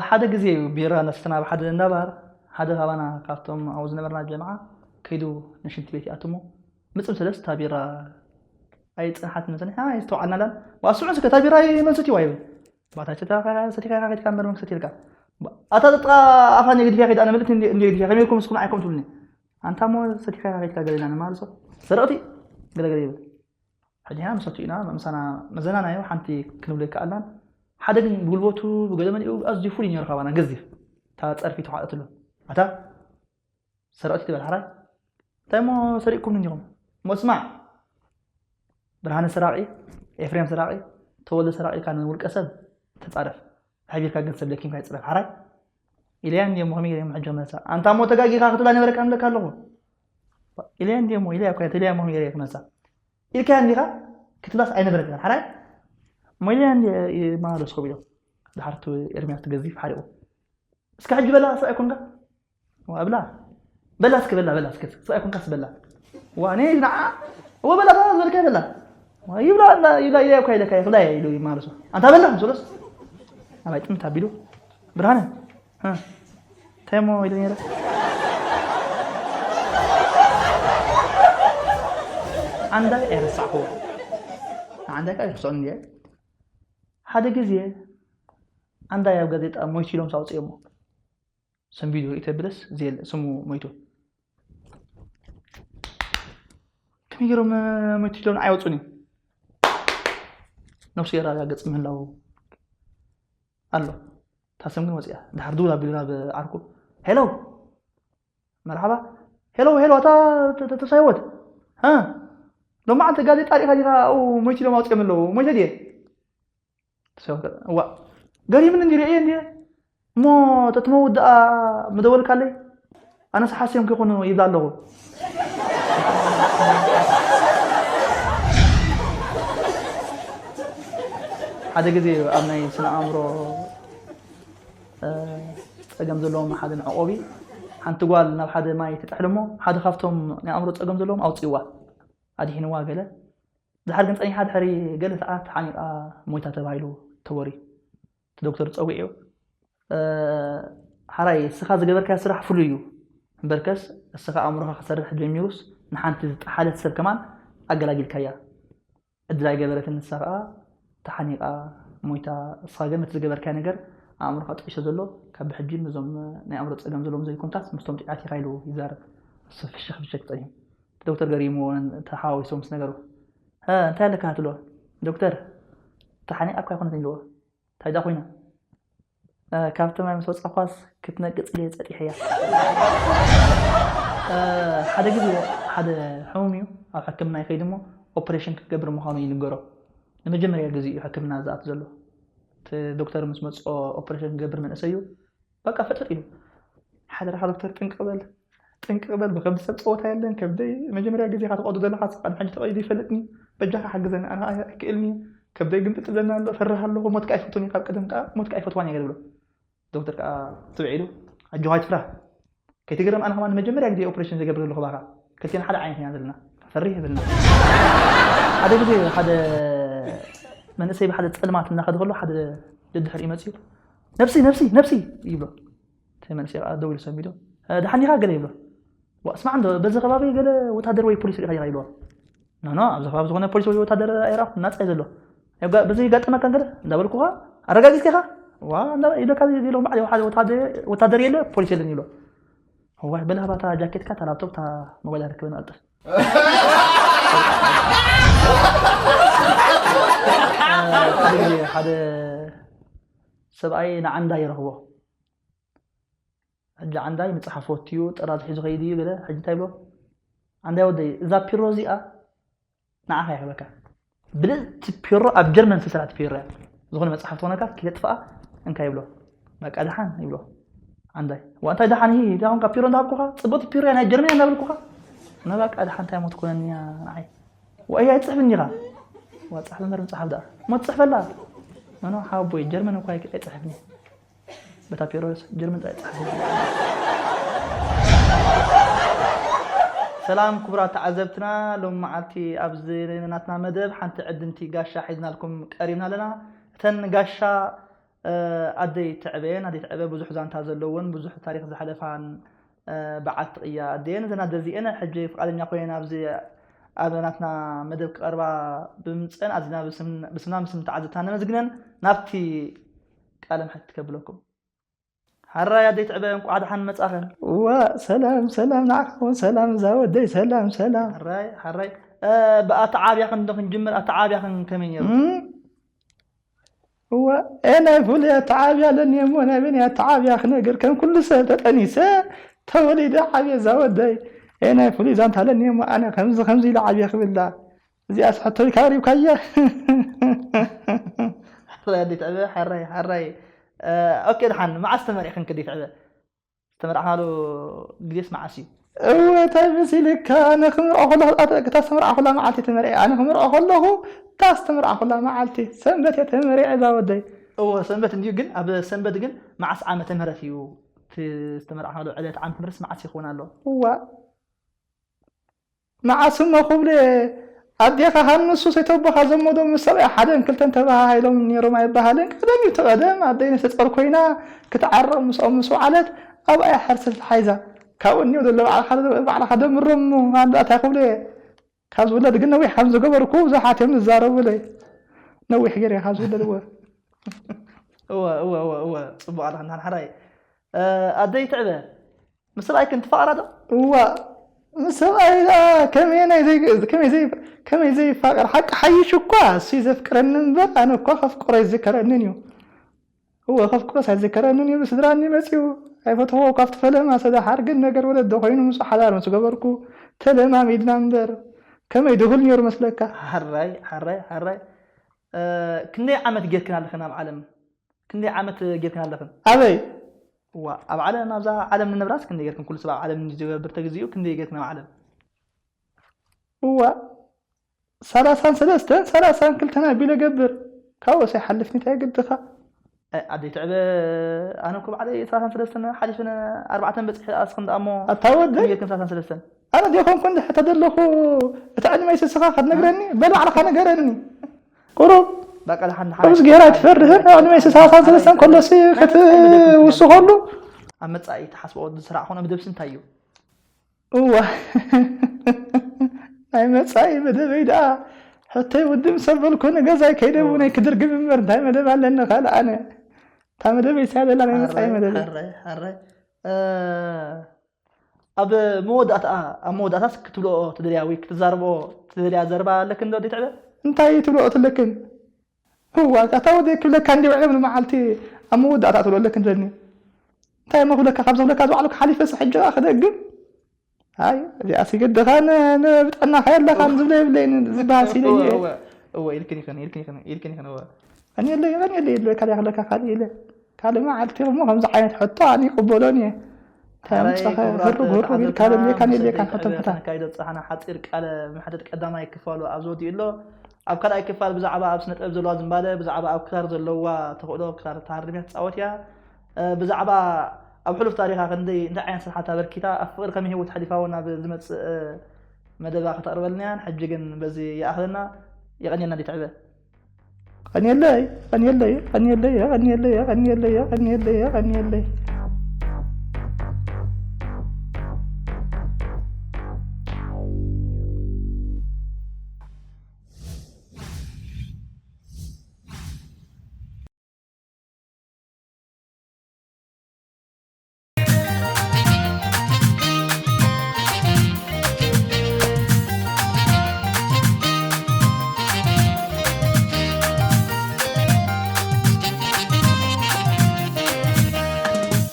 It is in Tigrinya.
ሓደ ግዜ እዩ ቢራ ነስተና ኣብ ሓደ እንዳባር፣ ሓደ ካባና ካብቶም ኣብኡ ዝነበርና ጀምዓ ከይዱ ንሽንቲ ቤት ይኣትሞ። ምጽም ስለስ እታ ቢራ ኣይጸንሓት መጸኒሕ ኣይስተውዓልናላን። ዋ ስምዑ እስከ እታ ቢራ መን ሰትይዋ ይብል። ባታ ቸታ ሰቲካ ኢኻ ከይድካ እምበር መን ሰትየልካ። ኣታ ጥጥቃ ኣፋ እንደ ግድፍያ ከይድ ኣነ ምልት እንደ ግድፍያ ከመይ ኢልኩም እስኩም ኣይኮም ትብሉኒ። ኣንታ እሞ ሰቲካ ኢኻ ከይድካ ገለና ንማልሶ ሰረቕቲ ገለገለ ይብል። ሕጂ ንሕና ንሰቱ ኢና ምሳና መዘናናዮ ሓንቲ ክንብሎ ይከኣልናን። ሓደ ግን ብጉልበቱ ብገለ መሊኡ ኣዝዩ ፍሉይ ነይሩ ካባና ገዚፍ እታ ጸርፊ ተሓጠትሉ። ኣታ ሰረቕቲ ትበል ሓራይ እንታይ እሞ ሰሪቕኩም እንዲኹም እሞ ስማዕ። ብርሃነ ሰራቒ፣ ኤፍሬም ሰራቒ፣ ተወልደ ሰራቒ ኢልካ ንውልቀ ሰብ ተጻረፍ። ኣሕቢርካ ግን ሰብ ለኪምካ ይጽረፍ ሓራይ። ኢልያ እንድየ እሞ ከመይ ገይረ ሕጂ መሳ ኣንታ እሞ ተጋጊኻ ክትብላ ነበረካ ንብለካ ኣለኹ። ኢልያ እንድየ እሞ ኢልያ እኮ ኢልያ እሞ ከመይ ገይረ ክመሳ ኢልካ እንዲኻ ክትብላስ ኣይነበረካን ሓራይ። እሞ ኢልያ እንድየ ማለስ ኮብ ኢሎም ድሓርቱ ኤርሚያስ ትገዚፍ ሓሪቑ እስከ ሕጂ በላ ሰብኣይ ኮንካ ዋ ብላ በላ እስከ በላ በላ እስከ ሰብኣይ ኮንካ ስበላ ዋ እኔ ንዓ እወ በላ በላ ዝበልካ በላ ዋ ይብላ እንዳ ይብላ ኢለ እኮ ኢለካ ይብላ ኢሉ ይማለሱ ኣንታ በላ ምስሎስ ኣባይ ጥምት ኣቢሉ ብርሃነ እ፣ እንታይ እሞ ኢለ ነይረ ዓንዳይ ኣይረሳዕኹዎ ንዓንዳይ ከዓ ኣይረስዖን እንዲየ ሓደ ግዜ ዓንዳይ ኣብ ጋዜጣ ሞይቱ ኢሎም ሳውፅኦሞ ሰንቢዱ ርኢ ተብለስ ዘየለ ስሙ ሞይቱ ከመይ ገይሮም ሞይቱ ኢሎም ንዓይ ወፁኒ ነብሱ የረጋግፅ ምህላው ኣሎ እታ ስም ግን ወፂኣ ድሓር ድውል ኣቢሉ ናብ ዓርኩ ሄሎ መርሓባ ሄሎ ሄሎ እታ ተሳይወት ሎማዓንቲ ጋዜጣ ሪኢኻ ዲኻ ኣብኡ ሞይቱ ኢሎም ኣውፅኦም ኣለዉ ሞይተ ድየ እዋ ገሪምኒ እንዲ ርእየ እንዲ እሞ ተትመውት ደኣ ምደወልካለይ ኣነስ ሓስዮም ከይኮኑ ይብላ ኣለኹ ሓደ ግዜ ኣብ ናይ ስነ ኣእምሮ ጸገም ዘለዎም ሓደ መዕቆቢ ሓንቲ ጓል ናብ ሓደ ማይ ትጥሕል እሞ ሓደ ካብቶም ናይ ኣእምሮ ጸገም ዘለዎም ኣውፅእዋ ኣድሒንዋ ገለ ድሓር ግን ጸኒሓ ድሕሪ ገለ ሰዓት ሓኒቓ ሞይታ ተባሂሉ ተወሪ እቲ ዶክተር ጸዊዑ ሓራይ እስኻ ዝገበርካዮ ስራሕ ፍሉይ እዩ እምበርከስ እስኻ ኣእምሮኻ ክሰርሕ ጀሚሩስ ንሓንቲ ዝጠሓለት ሰብ ከማን ኣገላጊልካያ ዕድል ኣይገበረትን ንሳ ከዓ ተሓኒቓ ሞይታ እስኻ ግን ነቲ ዝገበርካዮ ነገር ኣእምሮኻ ጥዒሶ ዘሎ ካብ ብሕጂ እዞም ናይ ኣእምሮ ጸገም ዘለዎም ዘይኮምታት ምስቶም ጥዕያት ኢኻ ኢሉ ይዛረብ እሱ ፍሽኽ ፍሸክ ጸኒሑ ዶክተር ገሪምዎ ተሓዋዊሶም ምስ ነገሩ እንታይ ኣለካ ትብሎ ዶክተር ተሓኒቓ እኳ ኣይኮነትን ኢልዎ እንታይ ደኣ ኮይና ካብቲ ማይ ምስ ወፃኳስ ክትነቅፅ ኢለ ፀጢሐያ ሓደ ግዜ ሓደ ሕሙም እዩ ኣብ ሕክምና ይኸይድ እሞ ኦፕሬሽን ክትገብር ምዃኑ ይንገሮ ንመጀመርያ ግዜ እዩ ሕክምና ዝኣት ዘሎ እቲ ዶክተር ምስ መፅኦ ኦፕሬሽን ክገብር መንእሰይ እዩ በቃ ፈጥጥ ኢሉ ሓደራኻ ዶክተር ጥንቅቕ በል ጥንቅቕ በል ብከብዲ ሰብ ፀወታ የለን ከብደይ መጀመርያ ግዜ ኢኻ ትቐዱ ዘለኻ ስቕ ቅድሚ ሕጂ ተቐይዱ ይፈልጥኒ በጃኻ ሓግዘኒ ኣነ ኣይክእልኒ ከብደይ ግምጥጥ ዝብለኒ ኣሎ እፈርህ ኣለኹ ሞትካ ኣይፈቱን ካብ ቀደም ከዓ ሞትካ ኣይፈትዋን እየ ብሎ ዶክተር ከዓ ትብዒ ኢሉ ኣጆኻ ኣይትፍራህ ከይትገረም ኣነ ከማን መጀመርያ ግዜ ኦፕሬሽን ዝገብር ዘለኹ ባኻ ክልቴና ሓደ ዓይነት ኢና ዘለና ፈርህ የብልና ሓደ ግዜ ሓደ መንእሰይ ብሓደ ፀልማት እናኸደ ከሎ ሓደ ደድሕሪኡ መፅኡ ነብሲ ነብሲ ነብሲ ይብሎ እቲ መንእሰይ ከዓ ደው ኢሉ ሰሚዱ ደሓን ዲኻ ገለ ይብሎ ዋ ስማዕ እንዶ በዚ ከባቢ ገለ ወታደር ወይ ፖሊስ ሪኢኻ ዲኻ ይብሎ ኖ ኖ ኣብዚ ከባቢ ዝኾነ ፖሊስ ወይ ወታደር ኣይረኣኹ ናፃ እዩ ዘሎ በዚ ይጋጠመካ ገለ እንዳበልኩኻ ኣረጋጊፅካ ኢኻ ዋ እንዳ ይብለካ ኢሎም ባዕሊ ሓደ ወታደር የለ ፖሊስ የለን ይብሎ እዋይ በል ሃባታ ጃኬትካ እታ ላፕቶፕ እታ ሞባይል ኣረክበን ኣልጥፍ ሓደ ሰብኣይ ንዓንዳ ይረኽቦ ሕጂ ዓንዳይ መፅሓፍ ወትዩ ጥራዝ ሒዙ ከይድ እዩ ገለ ሕጂ እንታይ ብሎ ዓንዳይ ወደይ እዛ ፒሮ እዚኣ ንዓኻ ይህበካ ብልፅቲ ፒሮ ኣብ ጀርመን ዝተሰርሐት ፒሮ እያ ዝኾነ መፅሓፍ ትኾነካ ክተጥፍኣ እንካ ይብሎ በቃ ድሓን ይብሎ ዓንዳይ ዋ እንታይ ድሓን ሂ ዳኹም ካብ ፒሮ እንዳሃብኩኻ ፅቡቅ ፒሮ እያ ናይ ጀርመን እያ እንዳበልኩኻ እና በቃ ድሓን እንታይ ሞት ኮነኒ እያ ንዓይ ወእያ ይፅሕፍ እንዲኻ ዋ ፃሕፍ እምበር ምፅሓፍ ደኣ ሞት ፅሕፈላ ኖኖ ሓቦይ ጀርመን እኳ ኣይፅሕፍኒ በታ ፒሮስ ጀርመን ጥራይ ጸሓፊ ሰላም ክቡራት ተዓዘብትና ሎም መዓልቲ ኣብዚ ናትና መደብ ሓንቲ ዕድምቲ ጋሻ ሒዝናልኩም ቀሪብና ኣለና እተን ጋሻ ኣደይ ትዕበየን ኣደይ ትዕበ ብዙሕ ዛንታ ዘለውን ብዙሕ ታሪክ ዝሓለፋን በዓልቲ ቅያ ኣደየን እዘን ኣደ እዚኤን ሕጂ ፍቃደኛ ኮይነን ኣብዚ ኣብ ናትና መደብ ክቐርባ ብምምፀን ኣዚና ብስምና ምስም ተዓዘብትና ነመስግነን። ናብቲ ቃለ መሕትት ከብለኩም። ሓራይ ኣደይ ትዕበ እንቋዕ ደሓን መጻኸ። እዋ ሰላም ሰላም ንዓኻ እውን ሰላም እዛ ወደይ ሰላም ሰላም። ሓራይ ሓራይ ብኣተዓብያኽን ዶ ክንጅምር ኣተዓብያኽን ከመይ ነይሩ? እዋ ኤ ናይ ፍሉይ ኣተዓብያ ኣለኒ እሞ ናይ በኒ ኣተዓብያ ክነግር ከም ኩሉ ሰብ ተጠኒሰ ተወሊደ ዓብየ እዛ ወደይ። ኤ ናይ ፍሉይ ዛንታ ኣለኒ እሞ ኣነ ከምዚ ከምዚ ኢለ ዓብየ ክብላ እዚኣስ ሕቶይ ካብ ሪብካያ። ሕራይ ኣደይ ትዕበ ሓራይ ሓራይ። ኦኬ ድሓን መዓስ ተመሪዕክን ክዲ ትዕበ? ዝተመርዓኻሉ ግዜስ መዓስ እዩ? እወ እንታይ መሲልካ ኣነ ክምርዖ ከለኹ እታ ዝተመርዓኹላ መዓልቲ ተመርዒ ኣነ ክምርዖ ከለኹ እታ ዝተመርዓኹላ መዓልቲ ሰንበት እየ ተመሪዐ እዛ ወደይ። እወ ሰንበት እንድዩ ግን ኣብ ሰንበት ግን መዓስ ዓመተ ምህረት እዩ እቲ ዝተመርዓኻሉ ዕለት ዓመተ ምህረትስ መዓስ ይኸውን ኣሎ? እዋ መዓስ እሞ ክብሉ ኣዴኻ ካብ ንሱ ሰይተቦኻ ዘመዶ ምስ ሰብኣያ ሓደን ክልተን ተበሃሃይሎም ነይሮም ኣይበሃልን። ቀደም እዩ እቲ ቀደም ኣደይ ነፍሰ ጾር ኮይና ክትዓርቕ ምስኦም ምስ ወዓለት ኣብኣ እያ ሕርሲ ተታሒዛ። ካብኡ እኒኦ ዘሎ ባዕልኻ ደምሮም እሞ ኣንዳ እንታይ ክብሉ እየ ካብ ዝውለድ ግን ነዊሕ ከም ዝገበርኩ ብዙሓት እዮም ዝዛረቡለይ። ነዊሕ ገይረ ካብ ዝውለድ እወ እወ እወ እወ እወ ጽቡቕ ኣለኻ ንሓንሓራይ ኣደይ ትዕበ ምስ ሰብኣይክን ትፋቐራ ዶ? እዋእ ምስ ሰብኣይ ደኣ ከመየናይ ከመይ ዘይፋቐር ሓቂ ሓይሽ እኳ እሱ እዩ ዘፍቅረኒ እምበር ኣነ እኳ ከፍቅሮ ኣይዝከረንን እዩ። እወ ከፍቅሮስ ኣይዝከረንን እዩ ብስድራኒ መፂኡ ኣይፈትዎ ካብቲ ፈለማ ሰደሓር ግን ነገር ወለዶ ኮይኑ ምስ ሓዳር ምስ ገበርኩ ተለማሚድና እምበር ከመይ ድሁል ነይሩ መስለካ። ሓራይ ሓራይ ሓራይ ክንደይ ዓመት ጌርክን ኣለኽን ኣብ ዓለም? ክንደይ ዓመት ጌርክን ኣለኽን? ኣበይ? እዋ ኣብ ዓለም ኣብዛ ዓለም ንነብራስ ክንደይ ጌርክን? ኩሉ ሰብ ኣብ ዓለም ዝገብር ተግዚኡ ክንደይ ጌርክን ኣብ ዓለም? እዋ ሰላሳን ሰለስተን ሰላሳን ክልተን ኣቢለ ገብር ካብኡ ሰይሓልፍኒ እንታይ ግድኻ? ኣደይ ትዕበ ኣነ እኮ ባዕለይ ሰላሳን ሰለስተን ሓሊፍን ኣርባዕተን በፂሐ ኣስኽን ደኣ እሞ ኣታ ወደይ ጌርክን ሰላሳን ሰለስተን ኣነ ዲኾንኩ እንድሕር ተደለኹ እቲ ዕድመይ ስስኻ ክትነግረኒ በል ባዕልኻ ንገረኒ። ቁሩብ ቁሩብ ገይራ ትፈርህን ዕድመይ ስሳሳን ሰለስተን ከሎሲ ክትውስኸሉ ኣብ መፃኢ ትሓስቦ ዝስራዕ ኮነ ብደብሲ እንታይ እዩ? እዋ ናይ መፃኢ መደበይ ደኣ ሕቶይ ውድም ሰበልኩ ንገዛይ ከይደ እውነይ ክድርግም እምበር እንታይ መደብ ኣለኒ ካልእ ኣነ እታ መደበይ ስያ ዘላ ናይ መፃኢ መደበይ ኣብ መወዳእታ ኣብ መወዳእታስ ክትብልኦ ትደልያ ወይ ክትዛርብኦ ትደልያ ዘረባ ኣለክን ዶ ኣደይ ትዕበ? እንታይ ትብልኦ ትልክን? እዋ እታ ወደይ ክብለካ እንዲ ውዕለ መዓልቲ ኣብ መወዳእታ ትብሎ ኣለክን ትብለኒ። እንታይ እሞ ክብለካ ካብ ዝብለካ ዝባዕሉ ክሓሊፈስ ሕጂ ከኣ ክደግም ኣይ እዚኣሲ ግድኻ ንብጠናኻ የለኻን ዝብለ የብለይን ዝበሃል ሲለ እየ። እወ ኢልክን ይኽን ኢልክን ይኽን ኢልክን ይኽን እወ። ቀንየለይ ቀንየለይ ይብለካ ዲያ ክብለካ ካልእ ኢለ ካልእ መዓልቲ እሞ ከምዚ ዓይነት ሕቶ ኣነ ይቅበሎን እየ። እንታይ ኣምፀኸ ህሩግ ህሩግ ኢልካ ደልየካን የድልየካን ሕቶ ፍታ። ነካይዶ ዝፀሓና ሓፂር ቃለ መሕተት ቀዳማይ ክፋሉ ኣብዚ ወዲኡ ኣሎ። ኣብ ካልኣይ ክፋል ብዛዕባ ኣብ ስነ ጥበብ ዘለዋ ዝንባለ፣ ብዛዕባ ኣብ ክራር ዘለዋ ተኽእሎ፣ ክራር ተሃርም እያ ትፃወት እያ። ብዛዕባ ኣብ ሕሉፍ ታሪኻ ክንደይ እንታይ ዓይነት ስርሓት ኣበርኪታ፣ ኣብ ፍቕሪ ከመይ ህይወት ሓሊፋ እውን ኣብ ዝመፅእ መደባ ከተቕርበልና እያን። ሕጂ ግን በዚ ይኣኽለና። የቐንየልና ኣደይ ትዕበ። የቐንየለይ የቐንየለይ የቐንየለይ የቐንየለይ የቐንየለይ የቐንየለይ የቐንየለይ